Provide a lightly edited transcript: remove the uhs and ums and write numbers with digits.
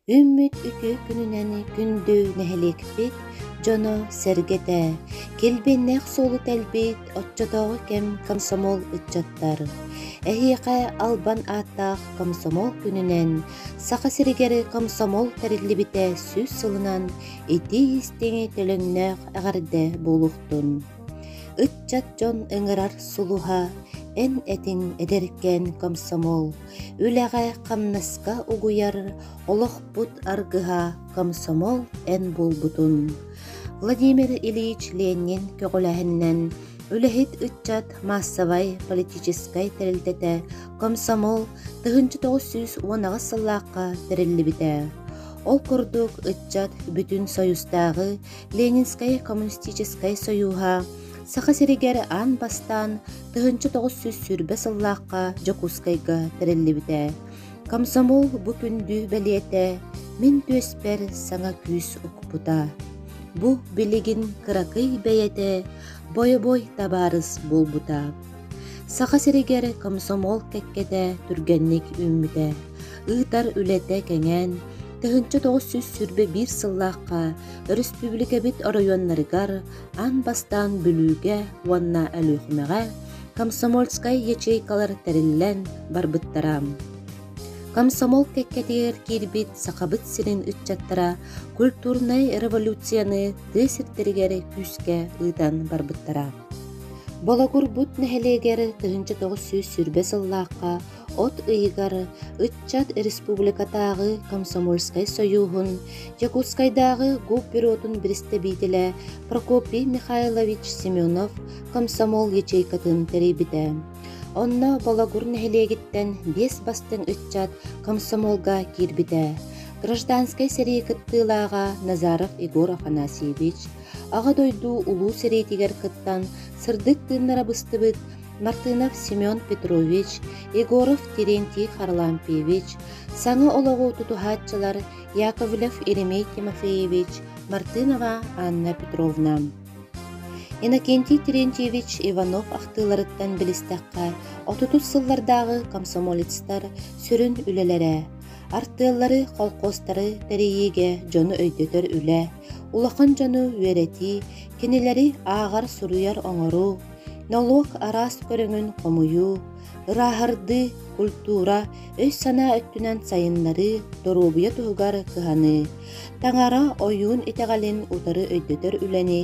Үүммүт үтүө күнүнэн күндү нэһилиэкпит дьоно-сэргэтэ, килбиэннээх суолу тэлбит оччотооҕу кэм комсомол ыччаттар! Эһиэхэ албан ааттаах комсомол күнүнэн Саха сиригэр комсомол тэриллибитэ 100 сылынан итии-истиҥ төлөннөөх эҕэрдэ буолуохтун! Ыччат дьон ыҥырар сулуһа, эн этиҥ эдэркээн комсомол, үлэҕэ-хамнаска угуйар олохпут аргыһа комсомол эн буолбутун. Владимир Ильич Ленин көҕүлээһининэн үлэһит ыччат маассабай политическай тэрилтэтэ комсомол 1918 сыллаахха тэриллибитэ. Ол курдук ыччат бүтүн Союзтааҕы Ленинскэй коммунистическай сойууһа Саха сиригэр аан бастаан 1920 сыллаахха Дьокуускайга тэриллибитэ. Комсомол бу күндү бэлиэтэ мин түөспэр саҥа күүс укпута. Бу билигин кыракый бэйэтэ бойобуой табаарыс буолбута. Саха сиригэр комсомол кэккэтэ түргэнник үүммүтэ. Ыытар үлэтэ кэҥээн, 1921 сыллаахха өрөспүүбүлүкэбит оройуоннарыгар аан бастаан Бүлүүгэ уонна Өлүөхүмэҕэ комсомольскай ячейкалар тэриллэн барбыттара. Комсомол кэккэтигэр киирбит Сахабыт сирин ыччаттара культурнай революцияны тыа сирдэригэр күүскэ ыытан барбыттара. Бологурбут нэһилиэгэр 1920 сыллаахха от ыйыгар Ыччат республикатааҕы комсомольскай сойууһун Якутскайдааҕы губбюротун бирэстэбиитэлэ Прокопий Михайлович Семенов комсомол ячейкатын тэрийбитэ. Онно Бологур нэһилиэгиттэн биэс бастыҥ ыччат комсомолга киирбитэ. Гражданскай сэрии кыттыылааҕа Назаров Егор Афанасьевич, Аҕа дойду Улуу сэриитигэр кыттан сырдык тыыннара быстыбыт Мартынов Семен Петрович, Егоров Терентий Харлампьевич, саҥа олоҕу тутуһааччылар Яковлев Еремей Тимофеевич, Мартынова Анна Петровна. Иннокентий Терентьевич Иванов ахтыыларыттан билистэххэ, отутус сыллардааҕы комсомолецтар сүрүн үлэлэрэ артыаллары, колхозтары тэрийиигэ дьону өйдөтөр үлэ, улахан дьону үөрэтии, кинилэри ааҕар-суруйар оҥоруу, нолуок араас көрүҥүн хомуйуу, ырааһырдыы, культура, өй-санаа өттүнэн сайыннарыы, доруобуйа туһугар кыһаныы, таҥара ойуун итэҕэлин утары өйдөтөр үлэни.